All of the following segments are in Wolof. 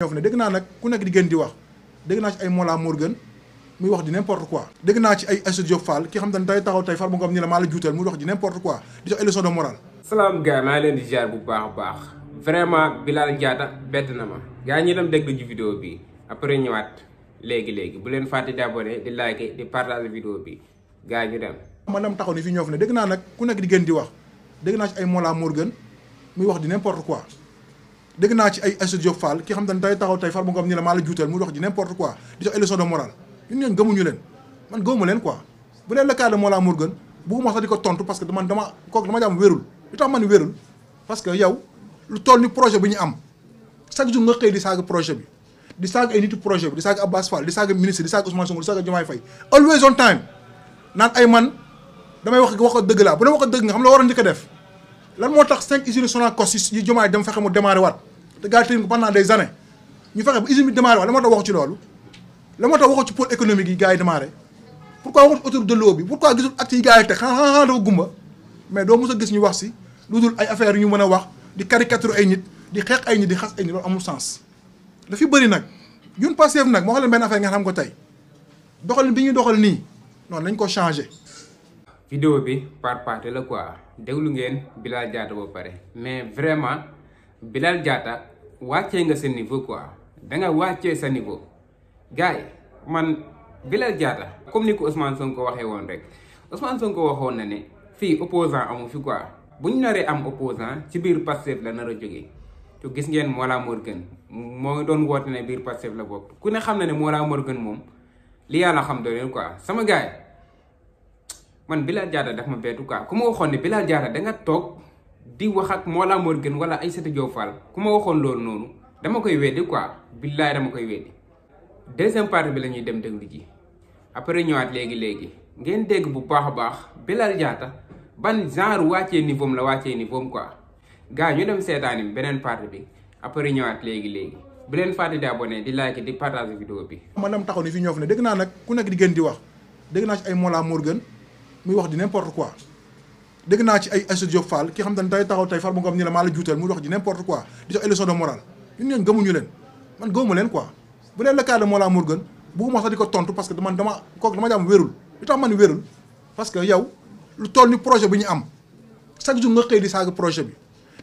ñoo fi ne dégg naa nag ku nekk di gën di wax dégg naa ci ay Mollah Morgun muy wax di n'importe quoi dégg naa ci ay Aïssatou Diop Fall ki xam te ne day taxaw tey Farba Ngom ni la maa la juutal muy wax di n'importe quoi di jox ay leçon de morale. salaam gars maa leen di jaar bu baax a baax vraiment Bilal Diatta bett na ma gars ñi dem déglu ci vidéo bi après ñëwaat léegi bu leen fàtte di abonné di like di partager vidéo bi gars ñu dem. man dama taxaw ni fii ñoo fi ne dégg naa nag ku nekk di gën di wax dégg naa ci ay Mollah Morgun muy wax di n'importe quoi dégg naa ci ay Aïssatou Diop Fall ki xam te ne day taxaw tey Farba Ngom ni la maa la juutal muy wax di n'importe quoi di jox ay leçon de morale ñun ñooñu gëmuñu leen man gëmuma leen quoi bu dee le cas de Mollah Morgun bugguma sax di ko tontu parce que dama jàmm wérul li tax man wérul parce que yow lu toll ni projet bi ñu am chaque jour nga xëy di saaga projet bi di saaga ay nitu projet bi di saaga Abbas Fall di saaga ministre di saaga Ousmane Sonko di saaga Diomaye Faye always on time naan ay man damay wax dëgg laa bu ne wax dëgg nga xam la war a njëkk a def lan moo tax 5 usines Sonacos yi Diomaye dem fexe mu démarré waat te gars yi ko pendant des années ñu fexe ba usine bi démarré waat la moo tax waxu ci loolu la moo tax waxu ci pôle économique yi gars yi démarré pourquoi waxu autour de l'eau bi pourquoi gisul actes yi gars yi teg xanaa dafa gumba mais doo mos a gis ñu wax si lu dul ay affaires yu ñu mën a wax di caricature ay nit di xeex ay nit di xas ay nit loolu amul sens dafi bëri nag ñun Pastef nag moo xam leen benn affaire nga xam ko tey doxalin bi ñuy doxal nii noonu nañ ko changé. vidéo bi par partie la quoi déglu ngeen Bilal Diatta ba pare mais vraiment Bilal Diatta wàccee nga sa niveau quoi danga wàccee sa niveau gars yi man Bilal Diatta comme ni ko Ousmane Sonko waxee woon rek Ousmane Sonko waxoon na ne fii opposant amu fi quoi bu ñu naree am opposant ci biir Pastef la nar a jógee te gis ngeen Mollah Morgun moo doon woote ne biir Pastef la bokk ku ne xam na ne Mollah Morgun moom li yàlla xam doon quoi sama gars yi man Bilal Diatta daf ma bettu quoi ku ma waxoon ne Bilal Diatta da nga toog di wax ak Mollah Morgun wala Aïssatou Diop Fall ku ma waxoon loolu noonu dama koy weddi quoi billaay dama koy weddi. deuxième partie bi la ñuy dem déglu ji après ñëwaat léegi ngeen dégg bu baax a baax Bilal Diatta ban genre wàccee niveau am la wàccee niveau am quoi gars ñu dem seetaani beneen partie bi après ñëwaat léegi bu leen fàtte di abonné di like di partager vidéo bi. man dama taxaw ni fii ñoo fi ne dégg naa nag ku nekk di gën di wax dégg naa ci ay Mollah Morgun muy wax di n'importe quoi dégg naa ci ay Aïssatou Diop Fall ki xam te ne day taxaw tey Farba Ngom ni la maa la juutal muy wax di n'importe quoi di jox ay leçon de morale ñun ñooñu gëmuñu leen man gëmuma leen quoi bu dee le cas de Mollah Morgun bugguma sax di ko tontu parce que dama jàmm wérul li tax man wérul parce que yow lu toll ni projet bi ñu am chaque jour nga xëy di saaga projet bi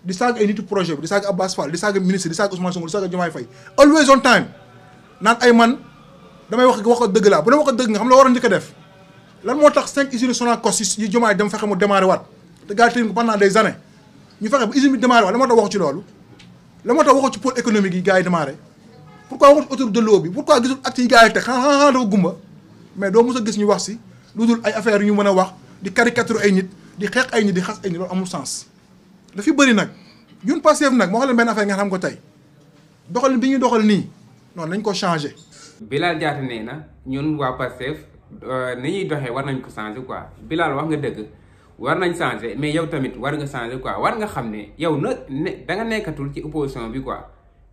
di saaga ay nitu projet bi di saaga Abbas Fall di saaga ministre di saaga Ousmane Sonko di saaga Diomaye Faye always on time naan ay man damay wax dëgg laa bu ne wax dëgg nga xam la war a njëkk a def lan moo tax 5 usines Sonacos yi Diomaye dem fexe mu démarré waat te gars yi ko pendant des années ñu fexe ba usine bi démarré waat la moo tax waxu ci loolu la moo tax waxu ci pôle économique yi gars yi démarré pourquoi waxu autour de l'eau bi pourquoi gisul actes yi gars yi teg xanaa dafa gumba mais doo mos a gis ñu wax si lu dul ay affaires yu ñu mën a wax di caricature ay nit di xeex ay nit di xas ay nit loolu amul sens dafi bëri nag ñun Pastef nag moo xam leen benn affaire nga xam ko tey doxalin bi ñuy doxal nii noonu nañ ko changé. Bilal Diatta nee na ñun waa Pastef ni ñuy doxee war nañ ko changé quoi Bilal wax nga dëgg war nañ changé mais yow tamit war nga changé quoi war nga xam ne yow da nga nekkatul ci opposition bi quoi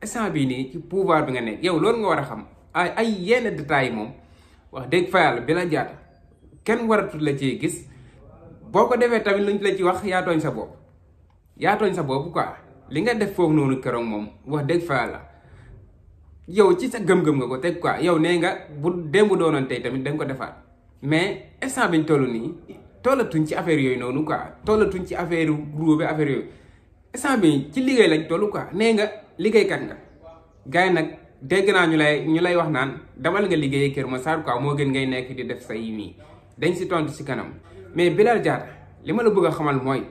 instant bii nii ci pouvoir bi nga nekk yow loolu nga war a xam ay yenn détails yi moom wax dëgg fa yàlla Bilal Diatta kenn waratul la ci gis boo ko defee tamit luñ la ci wax yaa tooñ sa bopp quoi li nga def foofu noonu keroog moom wax dëgg fa yàlla yow ci sa gëm-gëm nga ko teg quoi yow nee nga bu démb doonoon tey tamit da nga ko defaat mais instant biñ toll nii tollatuñ ci affaire yooyu noonu quoi tollatuñ ci affaire ruube affaire yooyu instant bi ci liggéey lañ toll quoi nee nga liggéeykat nga gars yi nag dégg naa ñu lay wax naan damal nga liggéey Kër Massar quoi moo gën ngay nekk di def sa yi nii dañ si tontu si kanam mais Bilal Diatta li ma la bëgg a xamal mooy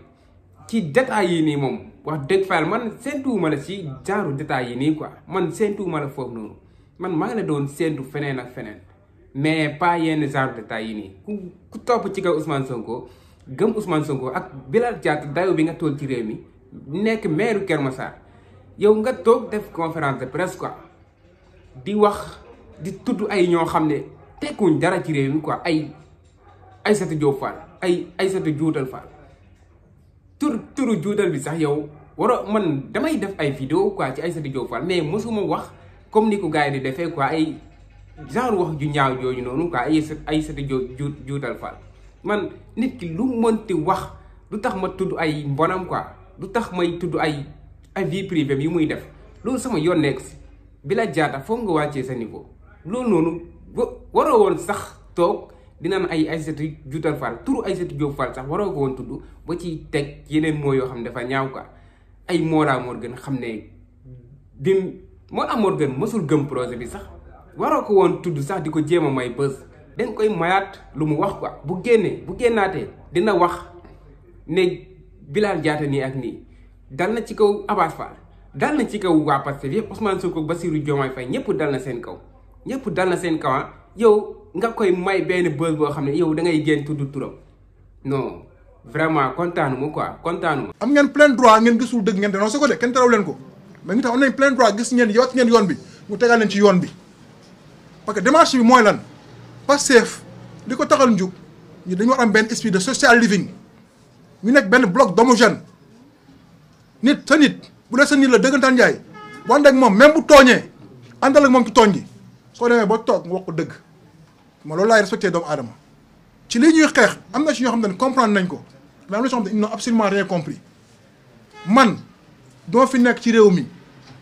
ci détails yi nii moom wax dëgg fa man séentuwuma la ci genre détails yi nii quoi man séentuwuma la foofu noonu man maa ngi la doon séentu feneen ak feneen mais pas yenn genre détails yi nii ku topp ci kaw Ousmane Sonko gëm Ousmane Sonko ak Bilal Diatta dayo bi nga toll ci réew mi nekk maire Kër Massar yow nga toog def conférence de presse quoi di wax di tudd ay ñoo xam ne tekkuñ dara ci réew mi quoi ay Aïssatou Diop Fall ay Aïssatou Dioutal Fall turu juutal bi sax yow man damay def ay vidéo quoi ci Aïssatou Diop Fall mais mosuma wax comme ni ko gars yi di defee quoi ay genre wax ju ñaaw jooju noonu quoi ay Aïssatou Dioutal Fall man nit ki lu mënti wax du tax ma tudd ay mbonam quoi du tax may tudd ay vie privée yi muy def loolu sama yoon nekk si Bilal Diatta foog nga wàccee sa niveau loolu noonu waroo woon sax toog dina am ay Aïssatou Dioutal Fall turu Aïssatou Diop Fall sax waroo ko woon tudd ba ci teg yeneen moo yoo xam ne dafa ñaaw quoi ay Mollah Morgun xam ne Mollah Morgun mësul gëm projet bi sax waroo ko woon tudd sax di ko jéem a may bës dañ koy mayaat lu mu wax quoi bu génnaatee dina wax ne Bilal Diatta nii ak nii dal na ci kaw Abass Fall dal na ci kaw waa Pastef yëpp Ousmane Sonko Bassirou Diomaye Faye ñëpp dal na seen kaw yow nga koy may benn bës boo xam ne yow da ngay génn tudd turam non vraiment kontaanuma quoi kontaanuma. am ngeen plein droit ngeen gisul dëgg ngeen dénoncé ko de kenn teraw leen ko mais ngi tax am nañ plein droit gis ngeen yow ngeen yoon bi mu tegal leen ci yoon bi parce que démarche bi mooy lan Pastef li ko taxal njug ñu dañu war am benn esprit de social living ñu nekk benn bloc d'homogène nit bu dee sa nit la dëggantaan njaay bu ànd ak moom même bu tooñee àndal ak moom ci tooñ gi soo demee ba toog nga wax ko dëgg ma loolu laay respecté doomu aadama ci lii ñuy xeex am na ci ñoo xam ne comprendre nañ ko mais am na ci ñoo xam ne ils n'ont absolument rien compris man doo fi nekk ci réew mi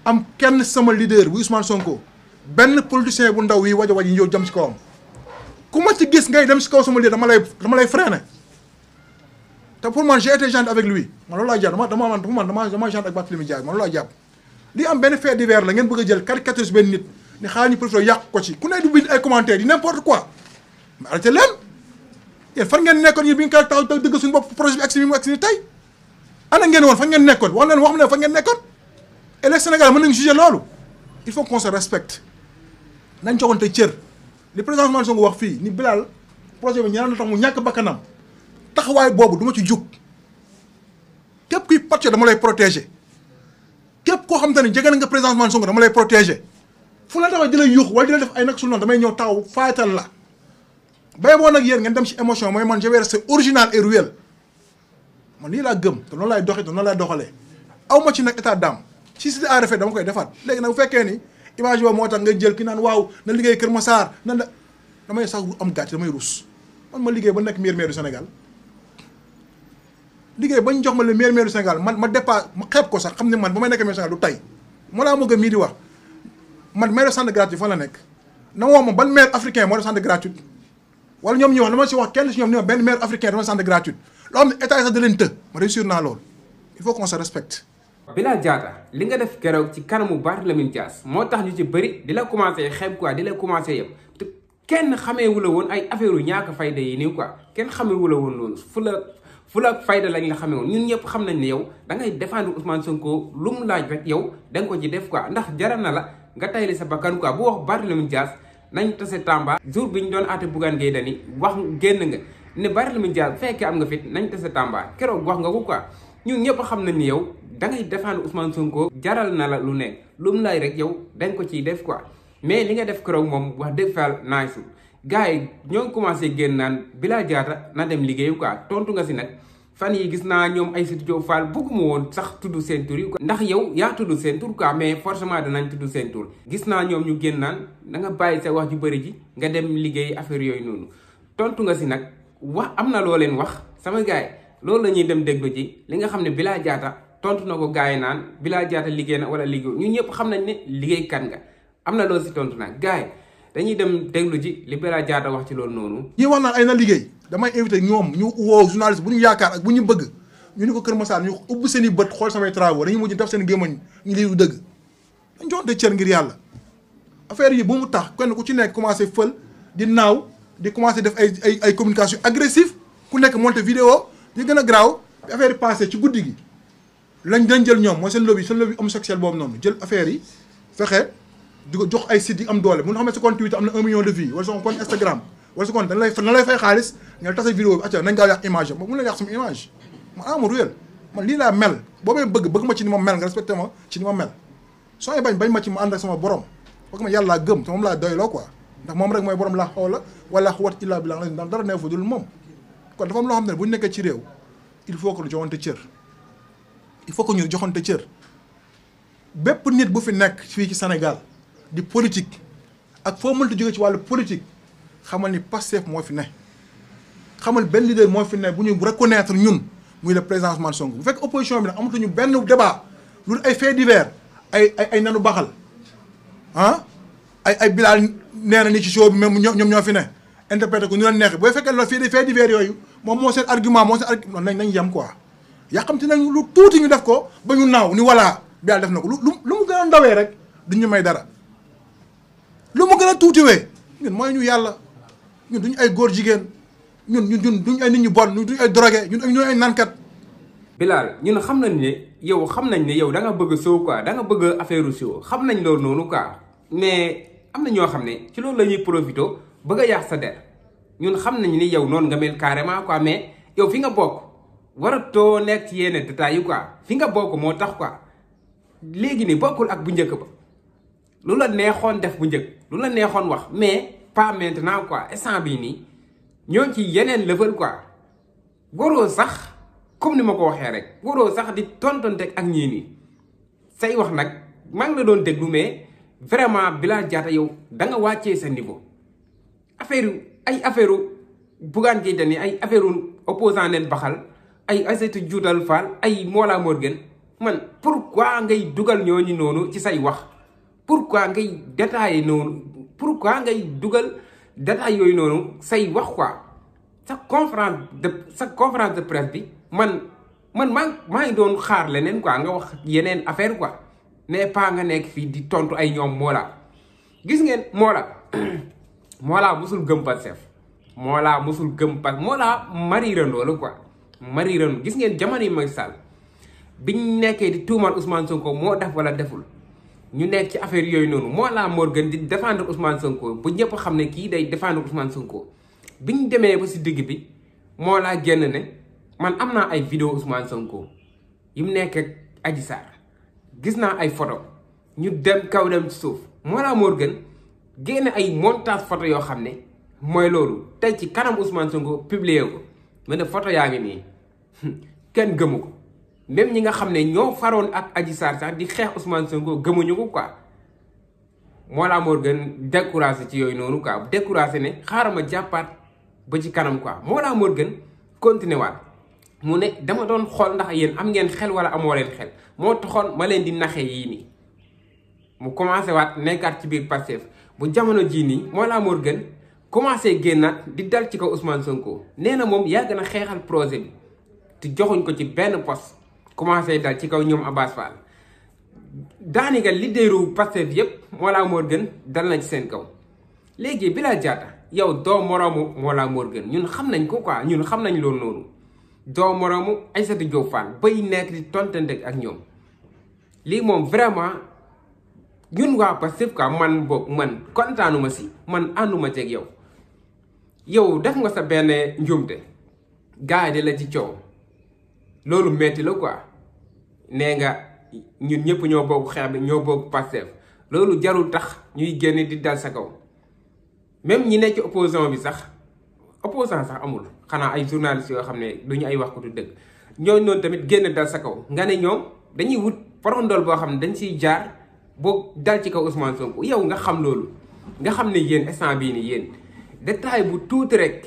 am kenn sama leader bu Ousmane Sonko benn politicien bu ndaw yi waja yi ñëw jëm ci kawam ku ma ci gis ngay dem ci kaw sama leader dama lay freiner te pour man j'ai été gentil avec lui man loolu laa jàpp dama gentil ak Barthélémy Dias man loolu laa jàpp li am benn fait divers la ngeen bëgg a jël caricature benn nit ni xaar ñu profité yàq ko ci ku ne du bind ay commentaires yi n'importe quoi mais arrêté leen yéen fan ngeen nekkoon yéen bi nga taxaw dëgg suñu bopp projet bi agsi ni tey ana ngeen woon fan ngeen nekkoon wax ne fan ngeen nekkoon et les Sénégalais mën nañu juger loolu il faut qu'on se respecte nañ joxante cër li président Ousmane Sonko wax fii ni Bilal projet bi ñaan na tax mu ñàkk bakkanam taxawaay boobu du ma ci jug képp kuy pàcc dama lay protéger képp koo xam te ne jege na nga président Ousmane Sonko dama lay protéger fu la taxaw di la yuux wala di la def ay nag sul noonu damay ñëw taxaw faayatal la bay boo nag yéen ngeen dem ci émotion mooy man je vais rester original et réel man lii laa gëm te noonu laay doxee te noonu laay doxalee aw ma ci nag état d'âme si si à refaire dama koy defaat léegi nag bu fekkee ni image boobu moo tax nga jël ki naan waaw na liggéey Kër Massar nan la damay sax am gàcce damay rus man ma liggéey ba nekk meilleur maire du Sénégal liggéey bañ jox ma le meilleur maire du Sénégal man ma dépasse ma xeeb ko sax xam ne man ba may nekk maire du Sénégal du tey Mollah Morgun mii di wax man maire de centre gratuit fan la nekk na ma wax ma ban maire africain moo def centre gratuit wala ñoom ñuy wax dama si wax kenn si ñoom ni ma benn maire africain dafa centre gratuit loo xam ne état yi sax da leen të ma réussir naa loolu il faut qu'on se respecte. Bilal Diatta li nga def keroog ci kanamu Barthélémy Dias moo tax ñu ci bëri di la commencé xeeb quoi di la commencé yëpp te kenn xameewu la woon ay affaire yu ñàkk fayda yi nii quoi kenn xameewu la woon loolu fu la fayda lañ la xamee woon ñun ñëpp xam nañ ne yow da ngay défendre Ousmane Sonko lu mu laaj rek yow da nga ko ci def quoi ndax jaral na la nga tayli sa bakkan quoi bu wax Barthélémy Dias nañ tase Tamba jour bi ñu doon aate Bougane Gueye Dany wax génn nga ne Barthélémy Dias bu fekkee am nga fit nañ tase Tamba keroog wax nga ko quoi ñun ñëpp xam nañ ni yow da ngay défendre Ousmane Sonko jaral na la lu nekk lu mu laaj rek yow da nga ko ciy def quoi mais li nga def keroog moom wax dëgg fa nice gars yi ñoo ngi commencé génn naan Bilal Diatta na dem liggéeyu quoi tontu nga si nag fan yi gis naa ñoom Aïssatou Diop Fall bëgguma woon sax tudd seen tur yi quoi ndax yow yaa tudd seen tur quoi mais forcément danañ tudd seen tur gis naa ñoom ñu génn naan da nga bàyyi sa wax ju bëri ji nga dem liggéey affaire yooyu noonu tontu nga si nag wax am na loo leen wax sama gars yi loolu la ñuy dem déglu ji li nga xam ne Bilal Diatta tontu na ko gars yi naan Bilal Diatta liggéey na wala liggéey ñun ñëpp xam nañ ne liggéeykat nga am na loolu si tontu nag gars yi dañuy dem déglu ji li Bilal Diatta wax ci loolu noonu. ñi wax naan ay na liggéey damay invité ñoom ñu woo journaliste bu ñu yaakaar ak bu ñu bëgg ñu ni ko Kër Massar ñu ubbi seen i bët xool samay travaux dañuy mujj def seen gémmañ ñu lii du dëgg dañ joxante cër ngir yàlla affaire yi bu mu tax kenn ku ci nekk commencé fël di naaw di commencé def ay communication agressive ku nekk monté vidéo di gën a graaw bi affaire yi passé ci guddi gi lañ dañ jël ñoom mooy seen lobby homosexuel boobu noonu jël affaire yi fexe di ko jox ay sites yi am doole mun nga xam ne sa compte Twitter am na 1 million de vues wala sa compte Instagram wala sa compte dañ lay fay xaalis nga tase vidéo bi acca nañ gaaw yàq image mun la yàq sama image man ama ruyel man lii laa mel boobee bëgg ma ci ni ma mel nga respecté ma ci ni ma mel soo bañ ma ci ma ànd ak sama borom parce que ma yàlla laa gëm te moom laa doyloo quoi ndax moom rek mooy borom laa xawla wala xuwat illaa billah ndax dara neefu dul moom kon dafa am loo xam ne bu ñu nekkee ci réew il faut que ñu joxante cër il faut que ñu joxante cër bépp nit bu fi nekk fii ci Sénégal di politique ak foo mënta jóge ci wàllu politique xamal ni Pastef moo fi ne xamal benn leader moo fi ne bu ñu reconnaître ñun muy le président Ousmane Sonko bu fekk opposition bi nag amatuñu benn débat lu ay faits divers ay nanu baxal ah ay Bilal nee na ni ci show bi même ñoom ñoo fi ne interprété ko ñu leen neex booy fekkee loolu fii fait divers yooyu moom moo seen argument moo seen argument nañ yem quoi yàqamti nañ lu tuuti ñu def ko ba ñu naaw ni voilà Bilal def na ko lu mu gën a ndawee rek duñ ñu may dara lu mu gën a tuutiwee ñun mooy ñu yàlla ñun duñu ay góor jigéen ñun duñu ay nit ñu bon duñu ay drogué ñun ay nankat. Bilal ñun xam nañ ne yow da nga bëgg show quoi da nga bëgg affaire show xam nañ loolu noonu quoi mais am na ñoo xam ne ci loolu la ñuy profité bëgg a yàq sa der ñun xam nañ ni yow noonu nga mel carrément quoi mais yow fi nga bokk waratoo nekk ci yenn détails yi quoi fi nga bokk moo tax quoi léegi ni bokkul ak bu njëkk ba lu la neexoon def bu njëkk lu la neexoon wax mais pas maintenant quoi instant bii nii ñoo ci yeneen level quoi waroo sax comme ni ma ko waxee rek waroo sax di tontonteeg ak ñii nii say wax nag maa ngi la doon déglu mais vraiment Bilal Diatta yow da nga wàccee sa niveau affaire Bougane Gueye Dany ay affaire opposant neen baxal ay Aïssatou Dioutal Fall ay Mollah Morgun man pourquoi ngay dugal ñooñu noonu ci say wax pourquoi ngay détaillé noonu pourquoi ngay dugal détail yooyu noonu say wax quoi sa conférence de presse bi man maa ngi doon xaar leneen quoi nga wax yeneen affaire quoi mais pas nga nekk fii di tontu ay ñoom Mollah gis ngeen Mollah musul gëm Pastef Mollah musul gëm Pastef Mollah marirandoo la quoi marirandoo gis ngeen jamono yi Macky Sall biñ nekkee di tuumal Ousmane Sonko moo def wala deful ñu nekk ci affaire yooyu noonu Mollah Morgun di défendre Ousmane Sonko bu ñëpp xam ne kii day défendre Ousmane Sonko biñ demee ba si digg bi Mollah génn ne man am naa ay vidéo Ousmane Sonko yi mu nekk ak Adji Sarr gis naa ay photo ñu dem kaw dem ci suuf Mollah Morgun génne ay montage photo yoo xam ne mooy loolu tey ci kanam Ousmane Sonko publier ko mais ne photo yaa ngi nii kenn gëmu ko même ñi nga xam ne ñoo faroon ak Adji Sarr sax di xeex Ousmane Sonko gëmuñu ko quoi Mollah Morgun découragé ci yooyu noonu quoi découragé ne xaaral ma jàppaat ba ci kanam quoi Mollah Morgun continué waat mu ne dama doon xool ndax yéen am ngeen xel wala amoo leen xel moo taxoon ma leen di naxee yii nii mu commencé waat nekkaat ci biir Pastef bu jamono jii nii Mollah Morgun commencé génnaat di dal ci kaw Ousmane Sonko nee na moom yàgg na xeexal projet bi te joxuñ ko ci benn poste commencé dal ci kaw ñoom Abass Fall daanaka leaderu Pastef yépp Mollah Morgun dal na ci seen kaw léegi Bilal Diatta yow doo moroomu Mollah Morgun ñun xam nañ ko quoi ñun xam nañ loolu noonu doo moroomu Aïssatou Diop Fall bay nekk di tontante ak ñoom lii moom vraiment ñun waa Pastef quoi man boog man kontaanuma si man ànduma ceeg yow def nga sa benn njuumte gars yi di la ci coow loolu metti la quoi nee nga ñun ñëpp ñoo bokk xeex bi ñoo bokk Pastef loolu jarul tax ñuy génn di dal sa kaw même ñi nekk ci opposition bi sax opposant sax amul xanaa ay journalistes yoo xam ne duñu ay wax ko du dëgg ñooñu noonu tamit génn dal sa kaw nga ne ñoom dañuy wut porondol boo xam ne dañ siy jaar boo dal ci kaw Ousmane Sonko yow nga xam loolu nga xam ne yéen instant bii nii yéen détail bu tuuti rek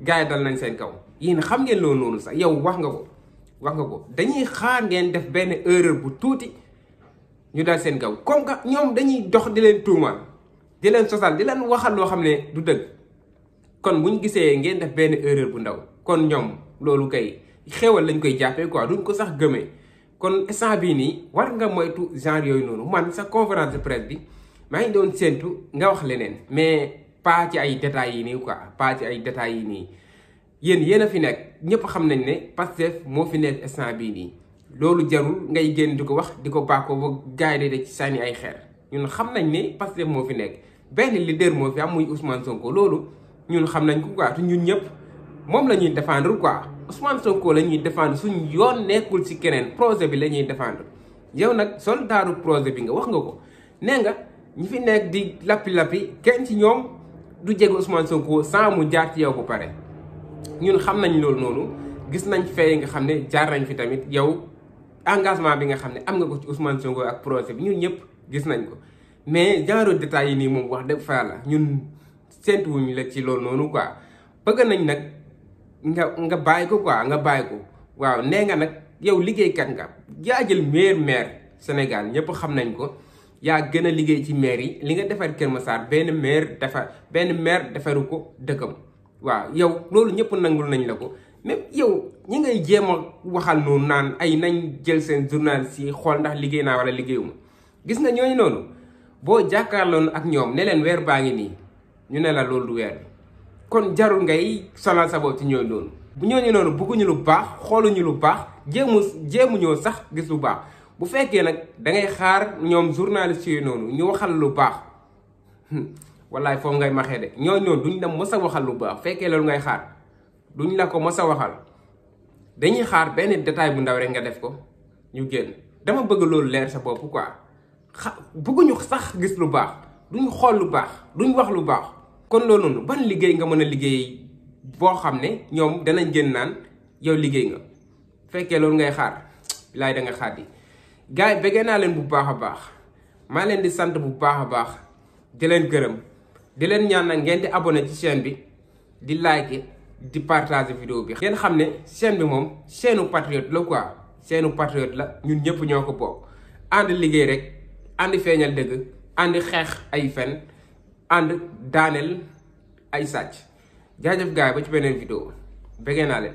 gars yi dal nañ seen kaw yéen xam ngeen loolu noonu sax yow wax nga ko dañuy xaar ngeen def benn erreur bu tuuti ñu dal seen kaw comme que ñoom dañuy dox di leen tuumal di leen sosal di leen waxal loo xam ne du dëgg kon buñ gisee ngeen def benn erreur bu ndaw kon ñoom loolu kay xéwal lañ koy jàppee quoi duñ ko sax gëmee kon instant bii nii war nga moytu genre yooyu noonu man sa conférence de presse bi maa ngi doon séentu nga wax leneen mais pas ci ay détails yi nii quoi pas ci ay détails yi nii yéen a fi nekk ñëpp xam nañ ne Pastef moo fi nekk instant bii nii loolu jarul ngay génn di ko wax di ko bàkkoo ba gars yi de ci sànni ay xeer ñun xam nañ ne Pastef moo fi nekk benn leader moo fi am muy Ousmane Sonko loolu ñun xam nañ ko quoi te ñun ñëpp moom la ñuy défendre quoi Ousmane Sonko la ñuy défendre suñ yoon nekkul ci keneen projet bi la ñuy défendre yow nag soldaaru projet bi nga wax nga ko nee nga ñi fi nekk di lappi-lappi kenn ci ñoom du jege Ousmane Sonko sans mu jaar ci yow bu pare ñun xam nañ loolu noonu gis nañ fee nga xam ne jaar nañ fi tamit yow engagement bi nga xam ne am nga ko ci Ousmane Sonko ak projet bi ñun ñëpp gis nañ ko mais genre détails yi nii moom wax dëgg fa la ñun séntuwuñu la ci loolu noonu quoi bëgg nañ nag nga bàyyi ko quoi nga bàyyi ko waaw nee nga nag yow liggéeykat nga yaa jël maire Sénégal ñëpp xam nañ ko yaa gën a liggéey ci maire yi li nga defar Kër Massar benn maire defaru ko dëkkam waaw yow loolu ñëpp nangul nañ la ko même yow ñi ngay jéem a waxal noonu naan ay nañ jël seen journaliste yi xool ndax liggéey naa wala liggéeyuma gis nga ñooñu noonu boo jàkkaarloon ak ñoom ne leen weer baa ngi nii ñu ne la loolu du weer bi kon jarul ngay sonal sa bopp ci ñooñu noonu bu ñooñu noonu bëgguñu lu baax xooluñu lu baax jéemuñoo sax gis lu baax bu fekkee nag dangay xaar ñoom journaliste yooyu noonu ñu waxal lu baax wallaay foofu ngay maxee de ñooñu noonu duñ la mos a waxal lu baax fekkee loolu ngay xaar duñ la ko mos a waxal dañuy xaar benn détail bu ndaw rek nga def ko ñu génn dama bëgg loolu leer sa bopp quoi bëgguñu sax gis lu baax duñ xool lu baax duñ wax lu baax kon loolu noonu ban liggéey nga mën a liggéey boo xam ne ñoom danañ génn naan yow liggéey nga fekkee loolu ngay xaar bilaay da nga xaar yi gars yi bëggee naa leen bu baax a baax maa leen di sant bu baax a baax di leen gërëm di leen ñaan nag ngeen di abonné ci chaîne bi di like di partager vidéo bi ngeen xam ne chaîne bi moom chaîne patriote la quoi chaîne patriote la ñun ñëpp ñoo ko bokk ànd liggéey rek ànd feeñal dëgg ànd xeex ay fen ànd daaneel ay sàcc jaajëf gars yi ba ci beneen vidéo bëggee naa leen